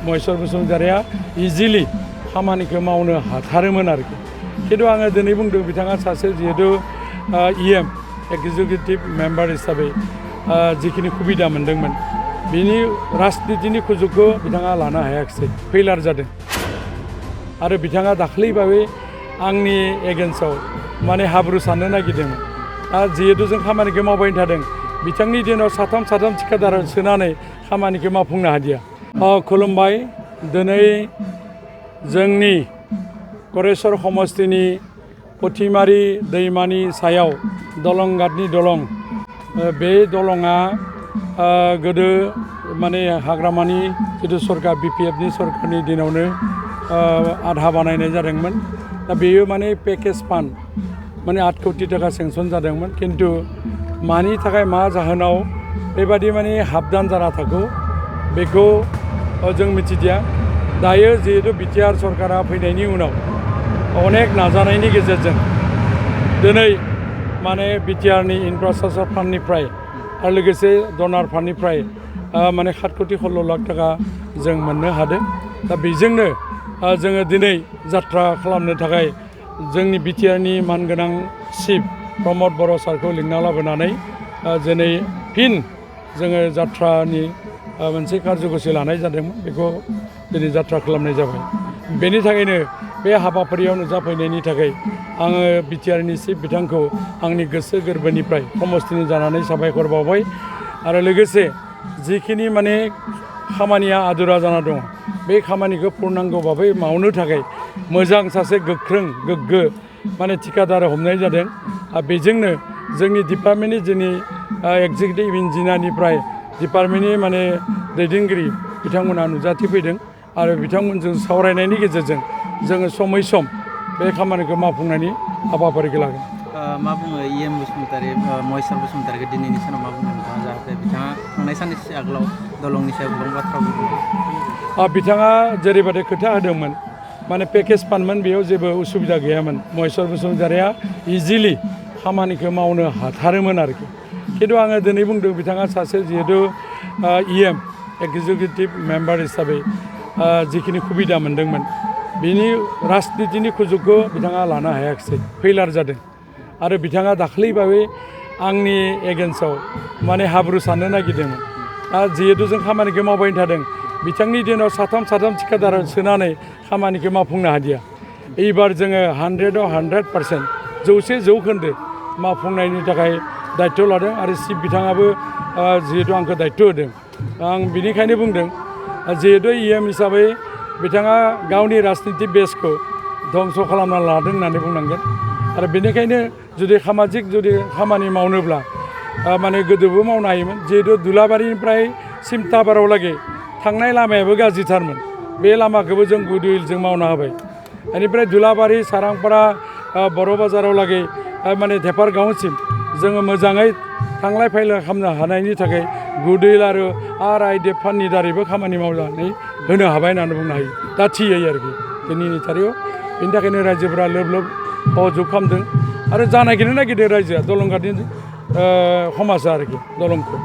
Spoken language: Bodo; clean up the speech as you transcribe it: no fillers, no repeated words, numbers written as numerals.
महेश्वर बसुमतारिया इजिलि खामानिखौ मावनो हाथारोमोन आरोखि खिन्थु आङो दिनै बुंदों बिथाङा सासे जिहेतु इएम एक्जिकिउटिभ मेम्बार हिसाबै जिखिनि सुबिदा मोन्दोंमोन बिनि राजनितिनि सुजुगखौ बिथाङा लानो हायाखिसै फेलार जादों आरो बिथाङा दाख्लैबावै आंनि एगेन्स्टआव माने हाब्रु साननो नागिरदोंमोन जिहेतु जों खामानिखौ मावबाय थादों बिथांनि दिनाव साथाम थिखादार सोनानै खामानिखौ मावफुंनो हादिया खुलुमबाय दिनै जोंनि गरेस्वर समस्तिनि पथिमारि दैमानि सायाव दलंघाटनि दलं बे दलङा गोदो माने हाग्रामानि जिथु सरकार बिपिएफनि सरकारनि दिनावनो आधा बानायनाय जादोंमोन दा बेयो माने पेकेज फान्ड माने 8 कोटि थाखा सेंसन जादोंमोन किन्तु मानि थाखाय मा जाहोनाव बेबादि माने हाबदान जाना थाखो बेखौ जों मिथिदिया दायो जिहेतु बिटिआर सरकारा फैनायनि उनाव अनेक नाजानायनि गेजेरजों दिनै माने बिटिआरनि इनफ्रास्ट्राक्चार फान्डनिफ्राय आरो लोगोसे डनार फान्डनिफ्राय माने 7 कोटि 16 लाख थाखा जों मोननो हादों दा बेजोंनो जोङो दिनै जात्रा खालामनो थाखाय जोंनि बिटिआरनि मानगोनां चिफ प्रमद बर' सारखौ लिंना लाबोनानै दिनै फिन जोङो जात्रानि मोनसे कार्यसुचि लानाय जादोंमोन बेखौ दिनै जात्रा खालामनाय जाबाय बेनि थाखायनो बे हाबाफारियाव नुजाफैनायनि थाखाय आङो बिटिआरनि चिफ बिथांखौ आंनि गोसो गोरबोनिफ्राय समस्तिनि जानानै साबायखर बावबाय आरो लोगोसे जिखिनि माने खामानिया आदुरा जाना दङ बे खामानिखौ पुर्नांग भाबै मावनो थाखाय मोजां सासे गोख्रों गोग्गो माने थिकादार हमनाय जादों आरो बेजोंनो जोंनि डिपार्टमेन्टनि जोंनि एक्जिकिउटिभ इन्जिनियारनिफ्राय डिपार्टमेन्टनि माने दैदेनगिरि बिथांमोना नुजाथिफैदों आरो बिथांमोनजों सावरायनायनि गेजेरजों जोङो समै सम बे खामानिखौ मावफुंनायनि हाबाफारिखौ लागोन मा बुङो इएम बसुमतारि महेश्वर बसुमतारिखौ दिनैनि सानाव मा बुङो नोंथाङा जाहाथे बिथाङा थांनाय साननैसो आगोलाव दलंनि सायाव गोबां बाथ्रा बुंदों बिथाङा जेरैबायदि खोथा होदोंमोन माने पेकेज फान्डमोन बेयाव जेबो उसुबिदा गैयामोन महेश्वर बसुमतारिया इजिलि खामानिखौ मावनो हाथारोमोन आरोखि खिन्थु आङो दिनै बुंदों बिथाङा सासे जिहेतु इएम एक्जिकिउटिभ मेम्बार हिसाबै जिखिनि सुबिदा मोन्दोंमोन बिनि राजनितिनि सुजुगखौ बिथाङा लानो हायाखिसै फेलार जादों आरो बिथाङा दाख्लैबावै आंनि एगेन्स्टआव माने हाब्रु साननो नागिरदोंमोन जिहेतु जों खामानिखौ मावबाय थादों बिथांनि दिनाव साथाम थिखादार सोनानै खामानिखौ मावफुंनो हादिया एबार जोङो 100आव 100% 100% मावफुंनायनि थाखाय दायित्व लादों आरो चिफ बिथाङाबो जिहेतु आंखौ दायित्व होदों आं बिनिखायनो बुंदों जिहेतु इएम हिसाबै बिथाङा गावनि राजनिति बेसखौ धंस खालामना लादों होननानै बुंनांगोन आरो बेनिखायनो जुदि सामाजिक जुदि खामानि मावनोब्ला माने गोदोबो मावनो हायोमोन जिहेतु दुलाबारिनिफ्राय सिमताबारावलागै थांनाय लामायाबो गाज्रिथारमोन बे लामाखौबो जों गुडउइलजों मावना होबाय बेनिफ्राय दुलाबारि सारांपारा बर' बाजारावलागै माने धेपारगावसिम जोङो मोजाङै थांलाय फैलाय खालामनो हानायनि थाखाय गुडउइल आरो RIDF फान्डनि दारैबो खामानि मावनानै होनो हाबाय होननानै बुंनो हायो दा थियै आरोखि दिनैनि थारिखआव बेनि थाखायनो रायजोफोरा लोब लोब सहयोग खालामदों आरो जानायखौनो नागिरदों रायजोआ दलंघाटनि समाजा आरोखि दलंखौ